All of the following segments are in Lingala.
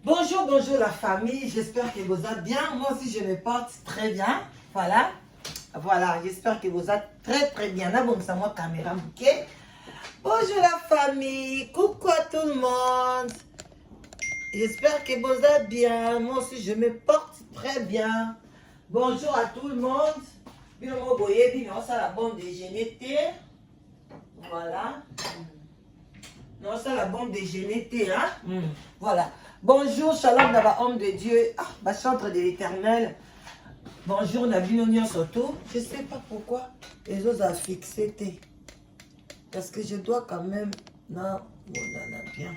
Bonjour, bonjour la famille, j'espère que vous êtes bien. Moi aussi, je me porte très bien. Voilà. Voilà, j'espère que vous êtes très très bien. Là, bon, ça moi caméra, ok. Bonjour la famille, coucou à tout le monde. J'espère que vous êtes bien. Moi aussi, je me porte très bien. Bonjour à tout le monde. Bino moko boyebi, naosala bon déjeuner te. Voilà. Naosala bon déjeuner te, hein. Voilà. Bonjour, shalom na ba homme de Dieu. Ah, ba chantre de l'Éternel. Bonjour na bino nyonso tout. Je sais pas pourquoi ezoza fixe te. Parce que je dois quand même na monana bien.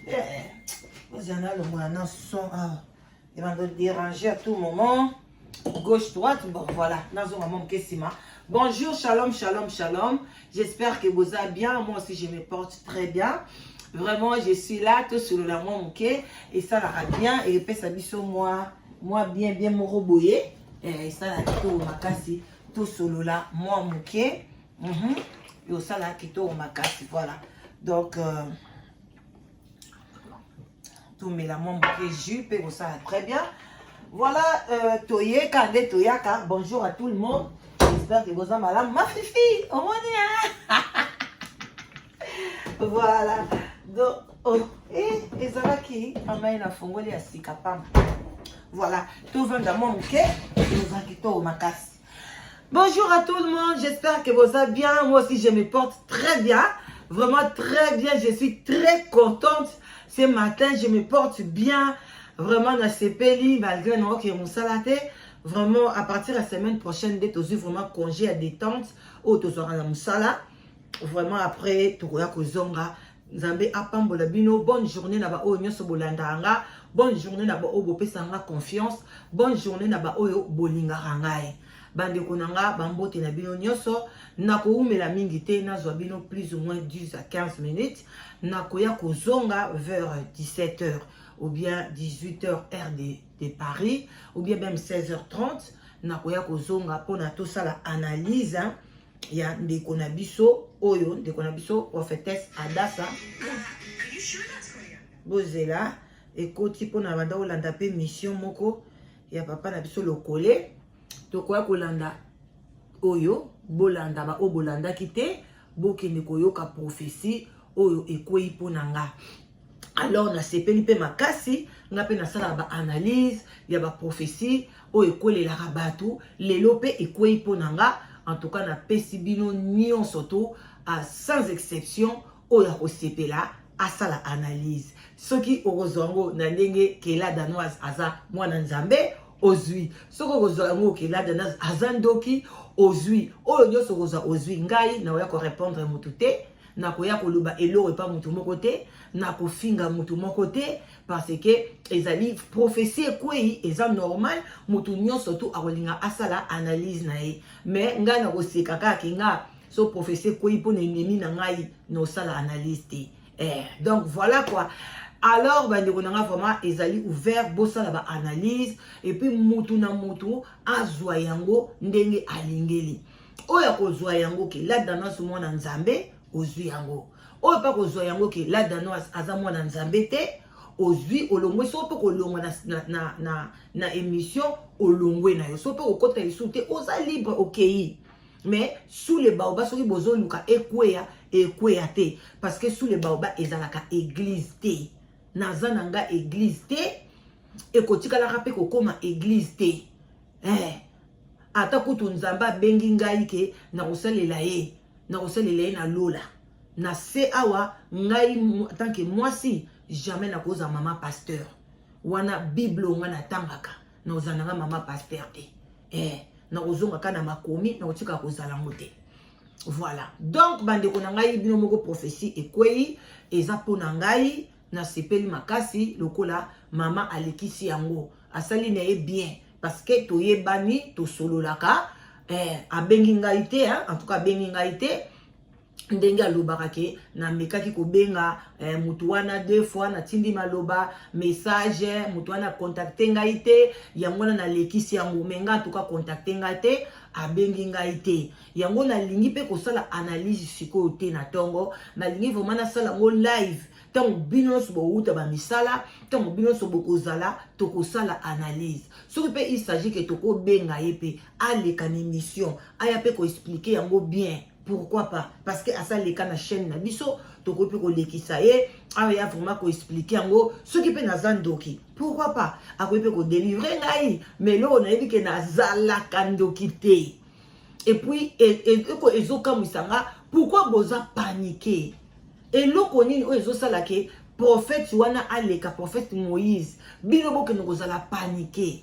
Eh, ozana longola na son ah. Ebanda déranger à tout moment. Gauche, droite, bon voilà, nazonga mwa moke nsima. Bonjour, shalom, shalom, shalom. J'espère que vous allez bien. Moi aussi, je me porte très bien. Vraiment, je suis là, tout sur la mwa moke. Esalaka bien, et epesa biso mwa bien, bien moko boye. Esalaka kitoko makasi, tosolola mwa moke. Osala kitoko makasi, voilà. Donc, tomela mwa moke jus mpe kosala très bien. Voilà, toyeka nde toyaka. Bonjour à tout le monde. J'espère que boza malamu. Ma fifi, omoni, hein? Voilà. Donc, oh, eh, ezalaki amai na fongoli ya sika pamba. Voilà, tovanda mwa moke, eza kitoko makasi. Bonjour à tout le monde, j'espère que vous allez bien. Moi aussi, je me porte très bien. Vraiment très bien, je suis très contente. Ce matin, je me porte bien. Vraiment, nasepeli, malgré naoke mosala te. Vraiment, à partir de la semaine prochaine, dès tozwi vraiment congé à détente, oyo tozwaka na mosala. Vraiment, après, tokoya kozonga. Nzambe apambola bino. Bonne journée na baoyo nyonso bolandaka nga. Bonne journée na baoyo bopesaka nga confiance. Bonne journée na baoyo bolingaka ngai. Bandeko na nga, bambote na bino nyonso. Nakowumela mingi te, nazwa bino plus ou moins 10 à 15 minutes. Nakoya kozonga vers 17 heures ou bien 18 heures heure de Paris ou bien même 16h30. Nakoya kozonga mpona tosala analyse ya ndeko na biso oyo, ndeko na biso prophétesse Adasa. Bozela, ekoti mpona banda kolanda mpe mission moko ya papa na biso Lokole. Tokoya kolanda oyo bolanda, baoyo bolandaki te, bokende koyoka prophétie oyo ekwei mpo na nga. Alors nasepeli mpe makasi. Nga mpe nasalaka baanalyse ya baprophétie oyo ekwelelaka bato. Lelo mpe ekwei mpo na nga. En tout cas, napesi bino nyonso to sans exception, oyo akosepela asala analyse. Soki okozwa yango na ndenge ke la Danoise aza mwana Nzambe, ozwi. Soki okozwa yango ke la Danoise aza ndoki, ozwi. Oyo nyonso okozwa, ozwi. Ngai nakoya korépondre motu te, nakoya koloba eloko epa motu moko te, nakofinga motu moko te, parce que ezali prophétie ekwei, eza normal. Motu nyonso tu akolinga asala analyse na ye, mais ngai nakoseka kaka ke nga so prophétie ekwei mpona ennemi na ngai, naosala analyse te. Donc voilà quoi. Alors bandeko na nga, vraiment ezali ouvert, bosala baanalyse et puis mutu na mutu azwa yango ndenge alingeli. Oyo akozwa yango ke la Danoise mwana Nzambe, ozwi yango. Oyo mpe akozwa yango ke la Danoise aza mwana Nzambe te, ozwi, olongwe. So mpe kolongwa na émission, olongwe na yo. So mpe kokɔta lisusu te, oza libre, okei. Mais Sous le baobab, soki bozoluka ekweya, ekweya te, parce que Sous le baobab ezalaka église te. Naza na nga église te, ekotikalaka mpe kokóma église te. Ata kutu Nzambe abengi ngai ke nakosalela ye, nakosalela ye na lola. Na se awa, ngai tant que mwasi, jamais nakozala mama pasteur. Wana Bible nga natangaka, nakozala nanga mama pasteur te. Nakozonga kaka na makomi, nakotika kozala yango te. Voilà. Donc bandeko na ngai, bino moko, prophétie ekwei, eza mpo na ngai. Nasepeli makasi lokola mama alekisi yango, asali na ye bien, parce que toyebani, tosololaka. Abengi ngai te, hein? En tout cas abengi ngai te. Ndenge alobaka ke namekaki kobenga motu wana deux fois, natindi maloba, message, motu wana contacte ngai te, yango wana nalekisi yango. Mais ngai, en tout cas, contacte ngai te, abengi ngai te. Yango nalingi mpe kosala analyse sikoyo te na ntongo. Nalingi vraiment nasala yango live. Ntango bino nyonso bowuta bamisala, ntango bino nyonso bokozala, tokosala analyse. Soki mpe il s'agit ke tokobenga ye mpe aleka na émission, aya mpe koexpliquer yango bien, pourquoi pas? Parce que asaleka na chaîne na biso, tokoki mpe kolekisa ye awa ya vraiment koexpliquer yango. Soki mpe naza ndoki, pourquoi pas, akoki mpe kodélivrer ngai. Mais eloko nayebi ke nazalaka ndoki te. Et puis ezokamwisa nga, pourquoi boza paniqué? Eloko nini oyo ezosala ke prophète wana aleka, prophète Moïse, bino bokende kozala paniqué?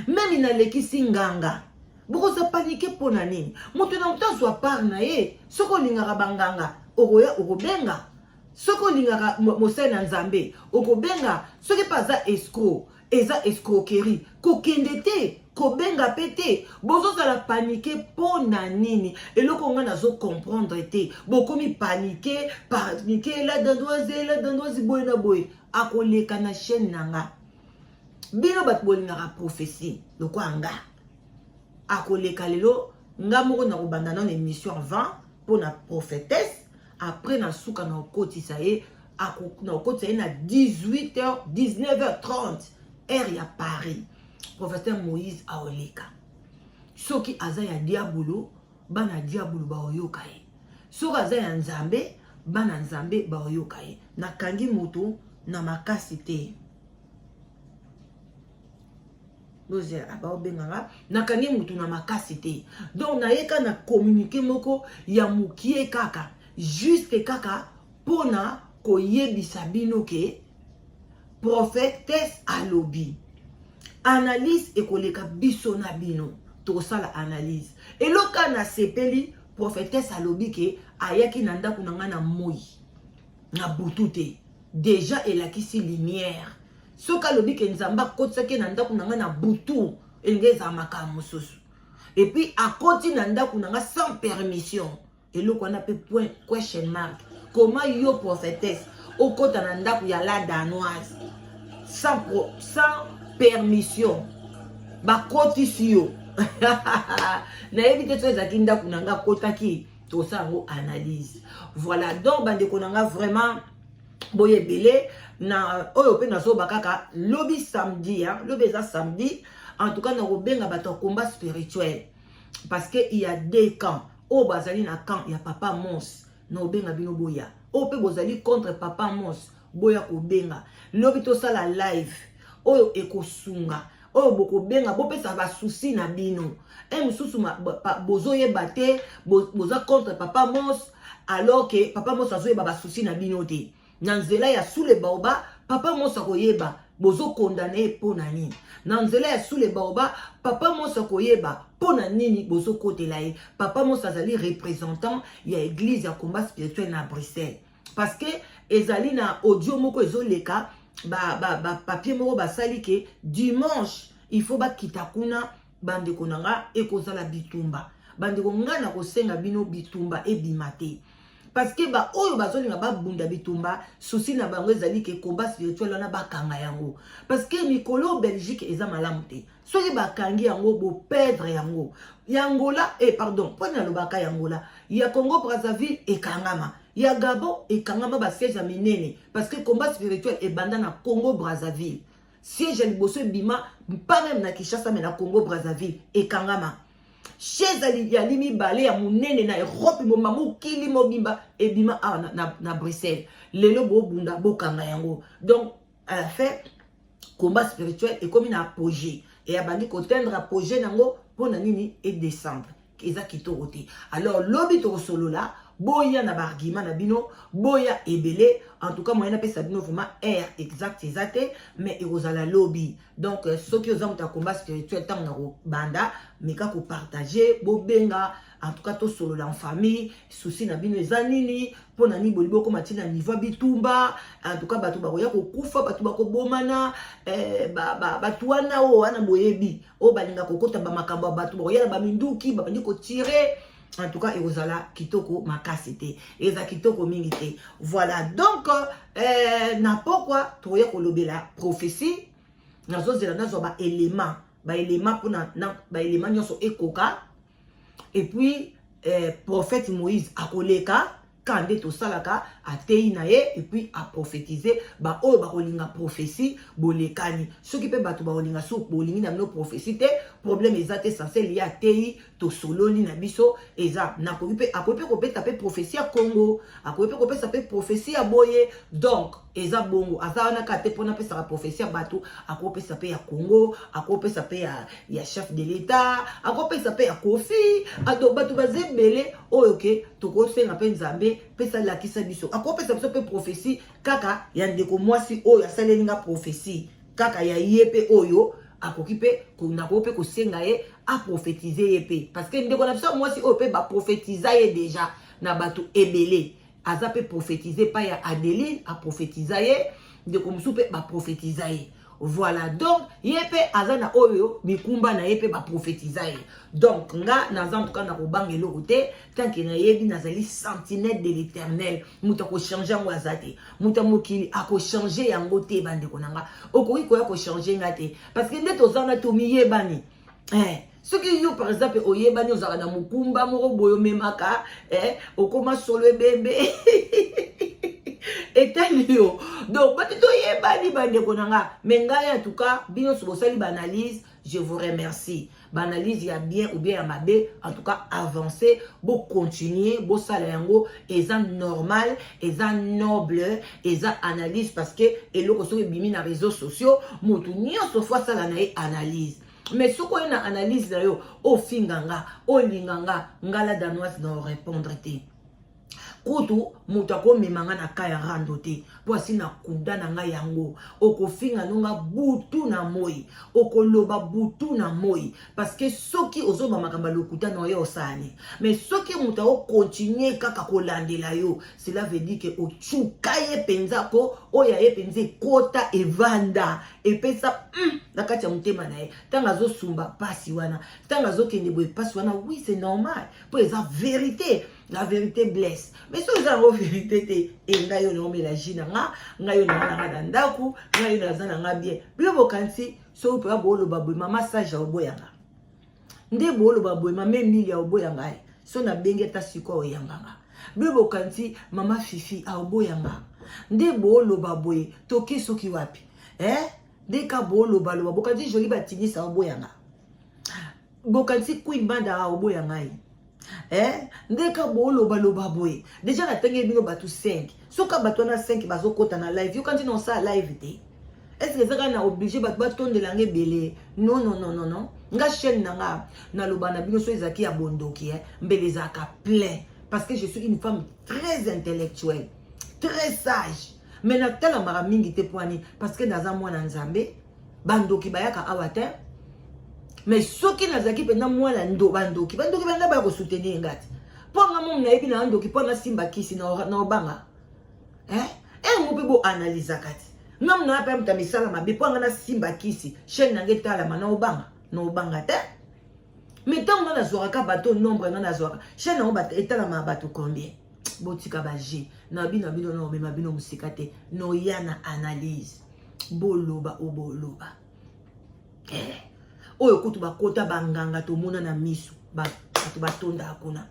Même nalekisi nganga, bokoza paniqué mpo na nini? Moto na moto azwa part na ye. Soki olingaka banganga, okoya okobenga. Soki olingaka mosali na Nzambe, okobenga. Soki mpe aza escroc, eza escroquerie, kokende te, kobenga mpe te. Bozozala paniqué mpo na nini? Eloko ngai nazocomprendre te, bokomi paniqué, paniqué. La Danoise, la Danoise, boye na boye, akoleka na chaîne na nga. Bino bato bolingaka prophétie lokwa nga, akoleka lelo. Nga moko nakobanda nano émission avant mpo na prophétesse. Après, na suka, na okotisa ye, na okotisa ye na 18h, 19h30, heure ya Paris. Professeur Moïse aoleka. Soki aza ya diabolo, bana diabolo baoyoka ye. Soki aza ya Nzambe, bana Nzambe baoyoka ye. Nakangi moto na makasi te. Bozela, baobenganga. Nakangi motu na makasi te. Donc nayeka na communiqué moko ya mokie kaka, juste kaka mpona koyebisa bino ke prophétesse alobi analyse ekoleka. Biso na bino tokosala analyse. Eloka nasepeli, prophétesse alobi ke ayaki na ndako na ngai na moi, na butu te. Déjà elakisi lumière. Soki alobi ke Nzambe akotisaki na ndako na ngai na butu, elingi ezala makambo mosusu. Et puis akoti na ndako na ngai sans permission, eloko wana mpe point question mark. Comment yo prophétesse okota na ndako ya la Danoise sans permission? Bakotisi yo, nayebi te. So ezalaki ndako na ngai akotaki, tosala yango analyse. Voilà. Donc bandeko na nga, vraiment boye ebele na oyo mpe nazoba kaka lobi samedi, hein? Lobi eza samedi. En tout cas nakobenga bato ya combat spirituel, parce que il y a deux camps. Oyo bazali na camp ya papa Mos, na obenga bino boya. Oyo mpe bozali contre papa Mos, boya kobenga lobi, tosala live oyo ekosunga. Oyo bokobenga, bopesa basusi na bino. E mosusu bozoyeba te, boza contre papa Mos, alors que papa Mos azoyeba basusi na bino te. Na nzela ya Sule Baoba, papa Mos akoyeba bozokondane ye mpo na nini. Na nzela ya Sule Baoba, papa Mos akoyeba mpo na nini bozokotela ye. Papa Mos azali représentant ya église ya combat spirituel na Bruxelles, parce que ezali na audio moko ezoleka, bapapier ba moko basali ke dimanche il faut bakita kuna. Bandeko na nga, ekozala bitumba. Bandeko, ngai na kosenga bino, bitumba ebima te, parce que baoyo bazolinga babunda bitumba, susi na bango ezali ke combat spirituel wana bakanga yango, parce que mikolo Belgique eza malamu te. Soki bakangi yango, boperdre yango. Ya Angola, pardon, mpo nalobaka ya Angola, ya Congo Brazzaville ekangama, ya Gabon ekangama, basiège ya minene, parce que combat spirituel ebanda na Congo Brazzaville. Siège ya liboso ebima pas même na Kinshasa, mais na Congo Brazzaville ekangama. Chaise yali mibale ya monene na Europe mobimba, mokili mobimba, ebima awa na Bruxelles. Lelo bobunda, bokanga yango. Donc à la fin, combat spirituel ekomi na apogée e abandi koatteindre apogée nango. Mpo na nini edescendre? Eza kitoko te. Alors lobi tokosolola, boya na baargument na bino, boya ebele. En tout cas, moyen napesa bino vraiment heure exact eza te, mais ekozala lobi. Donc soki oza moto ya combat spirituel, ntango na kobanda, meka kopartager, bobenga. En tout cas tosolola en famille. Susi na bino eza nini? Mpo na nini bolingi bokóma ntina niveau ya bitumba? En tout cas bato bakoya kokufa, bato bakobomana, bato wana oyo wana boyebi, oyo balinga kokota bamakambo ya bato, bakoya na baminduki, babandi kotirer. En tout cas ekozala kitoko makasi te, eza kitoko mingi te. Voilà. Donc na pokwa tokoya kolobela prophétie. Nazozela nazwa baélément, baélément mpona baélément nyonso ekoka. Et puis prophète Moïse akoleka. Ka nde tosalaka, ateyi na ye et puis aprophétise. Baoyo bakolinga prophétie, bolekani. Soki mpe bato bakolinga, so bolingi na bino prophétie te, problème eza te. Essentiel, ye ateyi, tosololi na biso. Eza nakoki mpe, akoki mpe kopesa mpe prophétie ya Congo, akoki mpe kopesa mpe prophétie ya boye. Donc eza bongo, aza wana kaka te mpona apesaka prophétie ya bato. Akopesa mpe ya Congo, akopesa mpe ya chef de l'État, akopesa mpe ya Kofi. Ado bato baza ebele oyo ke tokosenga mpe Nzambe pesa, alakisa biso. Akopesa biso mpe prophétie kaka ya ndeko mwasi oyo asaleli nga prophétie, kaka ya ye mpe oyo akoki mpe, nakoki mpe kosenga ye aprophétise ye mpe, parce que ndeko na biso ya mwasi oyo mpe baprophétisa ye déjà na bato ebele. Aza mpe prophétise epai ya Adeline, aprophétisa ye. Ndeko mosusu mpe baprophétisa ye. Voilà, donc ye mpe aza na oyo mikumba na ye mpe baprophétisa ye. Donc nga naza ntuka na kobanga eloko te, tant que nayebi nazali sentinelle de l'Éternel. Moto akochange yango aza te, moto ya mokili akochange yango te. Bandeko na nga, okoki koya kochange nga te, parce que nde toza na tomiyebani. Soki yo par exemple oyebani, ozalaka na mokumba moko boye, omemaka, okóma solo ebembe, etali yo. Donc bato toyebani, bandeko na nga. Mais ngai en tout cas, bino nyonso bosali baanalyse, je vous remercie. Baanalyse ya bien ou bien ya mabe, en tout cas avancé, bocontinue, bosala yango. Eza normal, eza noble, eza analyse, parce que eloko soki ebimi na réseaux sociaux, motu nyonso faut asala na ye analyse. Mais soki oye na analyse na yo, ofinga nga, olinga nga, nga la Danoise na orépondre te. Kutu moto akomema nga na ka ya rando te, mpo asi na kunda na ngai yango. Okofinga nonga butu na moi, okoloba butu na moi, parce que soki ozoba makambo ya lokuta na oyo osala ni. Mais soki moto akokontinue kaka kolandela yo, cela veut dire que ocuka ye mpenza, ko oyo aye mpenza ekota, evanda, epesa na kati ya motema na ye. Ntango azosumba mpasi wana, ntango azokende boye, mpasi wana, oui, c'est normal, mpo eza vérité. La vérité blesse. Mais soki eza yango vérité te, e ngai oyo naomela jus na nga, ngai oyo nanga na nga na ndako, ngai oyo naza na nga bien. Bino bokanisi soki mpenza booloba boye, mama Sage aoboyanga nde, booloba boye, mama Emilia oboya ngai, so nabengi ata sikoyo oyanganga. Bino bokanisi mama Fifi aoboyanga nde, booloba boye, toke soki wapi, eh? Nde ka boolobaloba, bokanisi Joli Batinisa oboyanga, bokanisi Queen Banda aoboya ngai, eh? Nde ka boolobaloba boye. Déjà natangeli bino bato 5. Soki bato wana 5 bazokɔta na live, yoka ntina osala live te. Est ce que eza kaka na oblige bato batondela nga ebele? Non, non, non, non, non. Nga chaîne na nga, naloba na bino, so ezalaki ya bondoki, eh? Mbele ezalaka plein, parce que je suis une femme très intellectuelle, très sage. Mais natalamaka mingi te. Poani? Parce que naza mwana Nzambe. Bandoki bayaka awa te. Mais soki nazalaki mpenza mwana ndo bandoki, bandoki banda baya kosoutenir nga te. Mpo nga momu nayebi na ndoki, mpo nasimba kisi na obanga, eh? Yango mpe boanalizaka te. Nga mu na mpe moto ya misala mabe, mpo anga nasimba kisi, chaîne nanga etalama, na obanga, na obanga te. Mais ntango nga nazwaka bato nombre, nga nazwaka chaîne yango etalamaka bato combien? Botika baje na bino bino na omema bino mosika te. Noya na analyse, boloba o boloba, eh. Oyo kutu bakota banganga, tomona na miso bato batondaka kuna.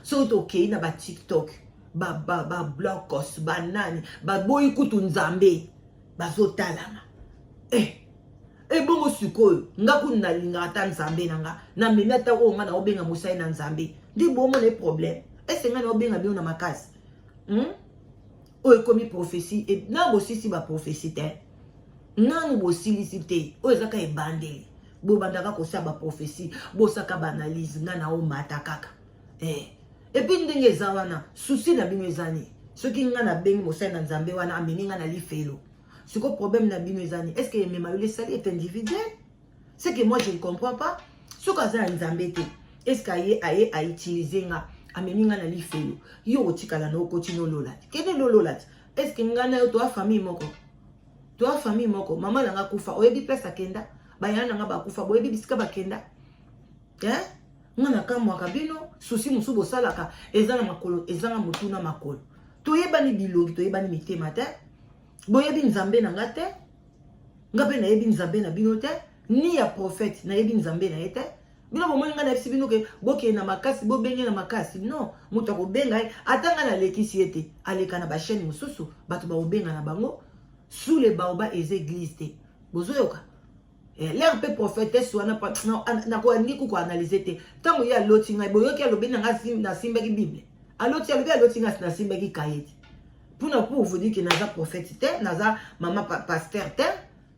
Soki tokei na baTikTok, bablocos, banani baboyi kutu Nzambe, bazotalama, eh. Ebongo sikoyo nga kutu nalingaka ata Nzambe na nga, namemi ata oyo nga naobenga mosali na Nzambe, nde bomona e problème ese ngai naobenga bino na makasi, Oyo ekomi prophétie e, na bosisi baprophétie te, nanu bosilisi te. Oyo ezaka ebandeli. Bobandaka kosala baprophétie, bosaka baanalyse, nga na omata kaka, eh. Et puis ndenge eza wana, souci na bino eza nini? Soki nga nabengi mosali na Nzambe wana, amemi nga na lifelo, siko problème na bino eza nini? Est ce que emema yo? Le salut est individuel. C'est que moi je ne comprends pas. Soki aza ya Nzambe te, est ce que aye autilize nga, amemi nga na lifelo, yo otikala na okoti nolola te, kende lolola te. Est ce que ngai na yo toa famille moko? Toa famille moko? Mama na nga kufa, oyebi place akenda? Bayaya na nga bakufa, boyebi bisika bakenda, eh? Nga nakamwaka bino. Souci mosusu bosalaka eza na makolo, ezanga motu na makolo. Toyebani bilongi, toyebani mitema te. Boyebi Nzambe na nga te, nga mpe nayebi Nzambe na bino te. Ni ya prophète nayebi Nzambe na ye te. Bino bomoni ngai nayebisi bino ke bokende na makasi, bobenge na makasi. Non, moto akobenga ye ata ngai nalekisi ye te, aleka na bachaîne mosusu, bato bakobenga na bango. Sous le baobab eza église te, bozoyoka? L'heure mpe prophétesse wana nakolingi kukoanalyse te. Ntango ye aloti ngai, boyoki alobi na ngai nasimbaki Bible, aloti, alobi aloti ngai nasimbaki kaye te, mpona pour vous dire ke naza prophète te, naza mama pasteur te.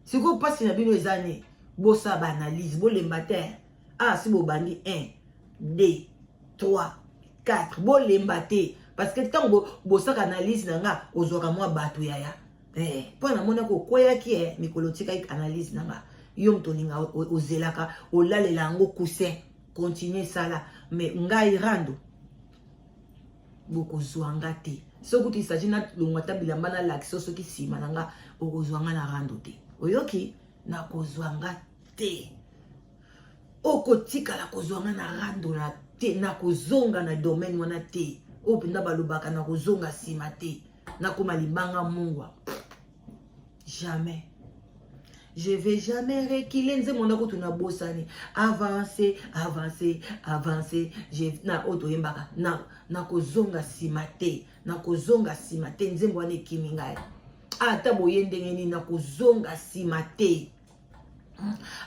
Sikoyo mpasi na bino eza nini? Bosala baanalyse, bolemba te. Ah, si bobandi 1, 2, 3, 4, bolemba te, parce que ntango bosaka analyse na nga, ozwaka mwa bato yaya. Mpo namonaki okweyaki mikolo otikaki analyse na nga. Yo moto olinga, ozelaka, olalela yango coussin, continue, esala. Mais ngai rando, bokozwa nga te. Soki kutu isagi nalongwa ata bilamba, nalakisa soki nsima na nga, okozwa nga na rando te. Oyoki? Nakozwa nga te, okotikala kozwa nga na rando na te. Nakozonga na domaine wana te. Oyo mpenza balobaka, nakozonga nsima te, nakoma libanga mungwa, jamais, je vais jamais reculer. Nzembo na kutu nabosani, avance, avance, avance je, na oyo toyembaka, nakozonga nsima te, nakozonga nsima te. Nzembo wana ekimi ngai. Ata boye ndenge nini, nakozonga nsima te.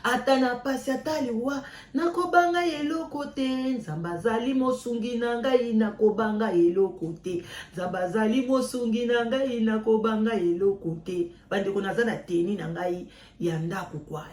Ata na pasi, ata liwa, nakobanga eloko te. Nzambe azali mosungi na ngai, nakobanga eloko te. Nzambe azali mosungi na ngai, nakobanga eloko te. Bandeko, naza na tenue na ngai ya ndako kwa.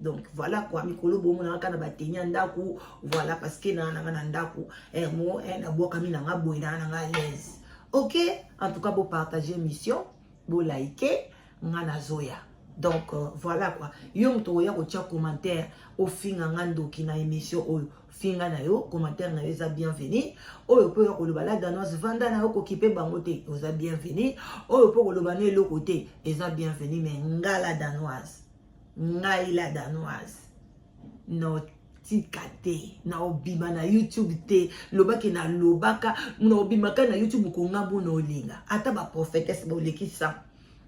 Donc voilà quoi, mikolo bomonaka kaka na batenue ya ndako. Voilà, parce que naa nanga na ndako mo nabwakami nanga boye, naa nanga à l'aise. Ok, en tout cas bopartage émission, bolike nga, nazoya. Donc voilà quoi, yo moto oya kotia commentaire, ofinga nga ndoki na émission oyo, finga na yo, commentaire na yo eza bienvenu. Oyo mpe oya koloba la Danoise vanda na yo, kokipe bango te, oza bienvenu. Oyo mpe koloba no eloko te, eza bienvenu. Mais nga la Danoise, ngai la Danoise, notika te, naobima na YouTube te. Lobaki nalobaka, naobimaka na YouTube kongambo na olinga. Ata baprophétesse bolekisa,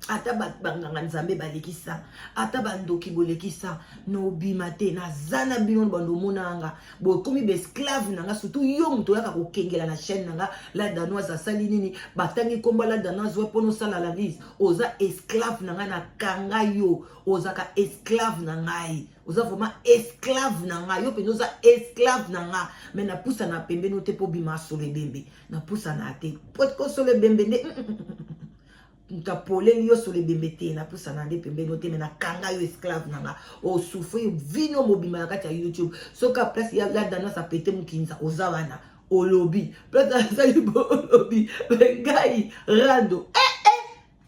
ata banganga Nzambe balekisa, ata bandoki bolekisa, nobima te. Naza na bino bando omona nga, bokomi baesclave na nga. Surtout yo moto oyaka kokengela na chaîne na nga, la Danoise asali nini, batangi nkombo la Danoise we mpona osala analyse, oza esclave na ngai. Nakanga yo, ozaka esclave na ngai, oza vraiment esclave na ngai. Yo mpenza oza esclave na nga, mais napusana pembeni te mpo bima solo ebembe. Napusana te po solo ebembe nde moto apoleli yo solo ebembe te. Napusana nde pembeni te, mais nakanga yo esclave na nga. Osouffrir vino mobima na kati ya YouTube. Soki place ya la Danoise apete mokinza, oza wana olobi, place azali olobi ngai rando eh,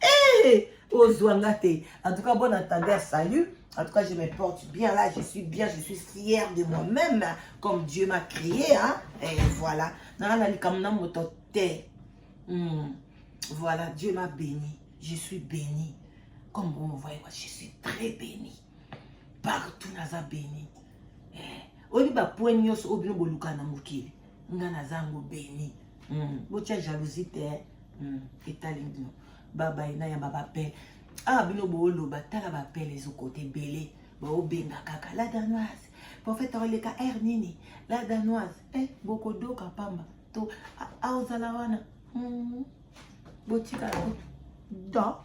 eh, eh, ozwanga te. En tout cas, bon entendeur, salut. En tout cas, je me porte bien là, je suis bien, je suis fière de moi-même, comme Dieu m'a créé, hein. Et voilà. Nanga likambo na moto te. Voilà, Dieu m'a béni. Je suis béni. Comme vous me voyez, je suis très béni. Partout, naza béni. Oyebi bapoint nyonso oyo bino boluka na mokili, nga naza yango béni. Botia jalousie te. Etali bino babai na yamba bapele. Awa bino booloba, tala bapele ezokota ebele, baobenga kaka la Danoise, prophète aoleka aire nini, la Danoise. Bokodoka pamba to aozala wana. Botikala kutu da.